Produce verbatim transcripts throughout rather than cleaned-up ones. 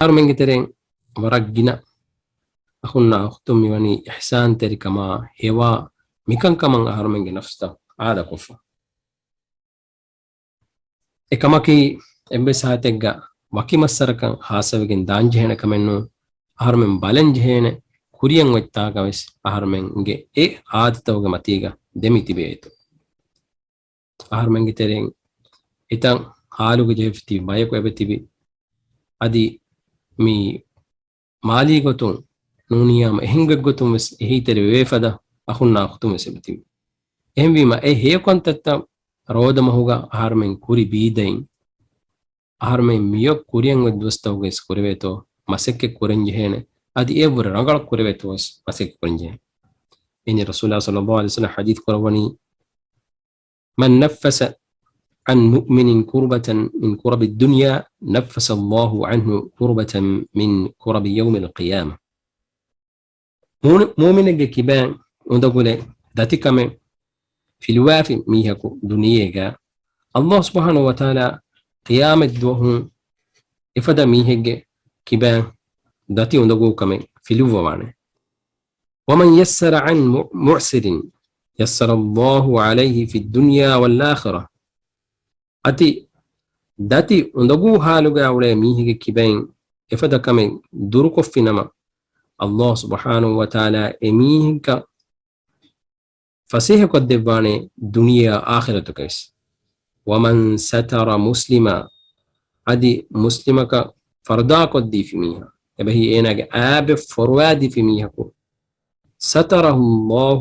އަހަރުމެންގެ ތެރެއިން ވަރަށް ގިނަ އަޚުންނާ އުޚްތުން މިވަނީ އިޙްސާންތެރިކަމާ ހެވާ މިކަންކަމަށް އަހަރުމެންގެ ނަފްސުތައް އާދަކޮށްފަ. އެކަމަކީ އެއްވެސް ހާލަތެއްގަ ވަކި މައްސަރަކަށް ހާއްސަވެގެން ދާންޖެހޭނެ ކަމެއްނޫން، އަހަރުމެން ބަލަން ޖެހޭނެ ކުރިއަށް އޮތްތާގަވެސް އަހަރުމެންގެ އެ އާދަތަކުގެ މަތީގަ ދެމި ތިބޭތޯ. އަހަރުމެންގެ ތެރެއިން އެތަން ހާލުގަ ޖެހިފަ ތިބި ބަޔަކު އެބަތިބި. އަދި މި މާލީ ގޮތުން ނޫނިއްޔާމަ އެހެން ގޮތްގޮތުން ވެސް އެހީތެރިވެވޭ ފަދަ އަޚުންނާ އުޚްތުން ވެސް އެބަތިބި. އެހެންވީމަ އެ ހެޔޮ ކަންތައްތައް ރޯދަމަހުގަ އަހަރުމެން ކުރި ބީދައިން، އަހަރުމެން މިއޮތް ކުރިއަށް އޮތް ދުވަސްތަކުގައި ވެސް ކުރެވޭތޯ މަސައްކަތް ކުރަން ޖެހޭނެ. އަދި އެއަށްވުރެ ރަނގަޅަށް ކުރެވޭތޯ ވެސް މަސައްކަތް ކުރަން ޖެހޭނެ. އެހެނީ ރަސޫލާ ޞައްލައްލާހު ޢަލައިހި ވަސައްލަމަ ޙަދީޘް ކުރައްވަނީ، من نفس عن مؤمن كربة من كرب الدنيا نفس الله عنه كربة من كرب يوم القيامة. މޫ-، މޫމިނެއްގެ ކިބައިން އުނދަގުލެއް ދަތިކަމެއް ފިލުވާފި މީހަކު ދުނިޔޭގަ، އައްލާހު ސުބްޙާނަހު ވަތަޢާލާ ޤިޔާމަތް ދުވަހު އެފަދަ މީހެއްގެ ކިބައިން ދަތި އުނދަގޫކަމެއް ފިލުއްވަވާނެ. ومن يسر عن م-، معسر يسر الله عليه في الدنيا والآخرة. އަދި ދަތި އުނދަގޫ ހާލުގަ އުޅޭ މީހެއްގެ ކިބައިން އެފަދަ ކަމެއް ދުރުކޮށްފިނަމަ، އައްލާހު ސުބްޙާނަހު ވަތަޢާލާ އެމީހެއްގެ ފަސޭހަކޮށްދެއްވާނެ ދުނިޔެއާ އާޚިރަތުގައިވެސް. ومن ستر مسلما، އަދި މުސްލިމަކަށް ފަރުދާކޮށްދީފި މީހާ، އެބަހީ އޭނާގެ އާބެއް ފޮރުވާދީފި މީހަކު، ستره الله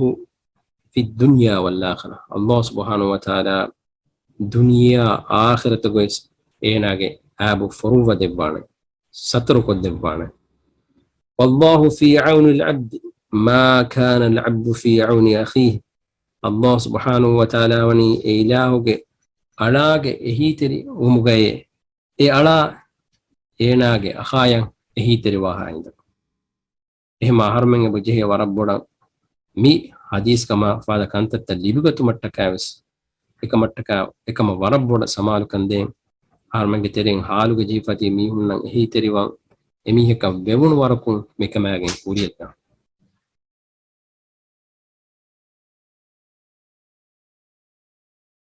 في الدنيا والآخرة، އައްލާހު ސުބްޙާނަހު ވަތަޢާލާ ދުނިޔެއާ އާޚިރަތުގައިވެސް އޭނާގެ އާބު ފޮރުއްވަދެއްވާނެ، ސަތުރުކޮށްދެއްވާނެ. والله في عون العبد ما كان العبد في عون أخيه. އައްލާހު ސުބްޙާނަހު ވަތަޢާލާ ވަނީ އެ އިލާހުގެ އަޅާގެ އެހީތެރިވުމުގައޭ، އެ އަޅާ އޭނާގެ އަޚާޔަށް އެހީތެރިވާހާ ހިނދަކު. އެހެންމަ އަހަރުމެން އެބަ ޖެހޭ ވަރަށް ބޮޑަށް މި ޙަދީޘް ކަމާ ފާދަ ކަންތައްތައް ލިބިގަތުމަށްޓަކާ ވެސް، އެކަމަށްޓަކާ އެކަމަށް ވަރަށް ބޮޑަށް ސަމާލުކަން ދޭން. އަހަރުމެންގެ ތެރެއިން ޙާލުގަ ޖެހިފަ ތިބި މީހުންނަށް އެހީތެރިވާން، އެމީހަކަށް ވެވުނު ވަރަކުން މިކަމާގެން ކުރިއަށްދާން.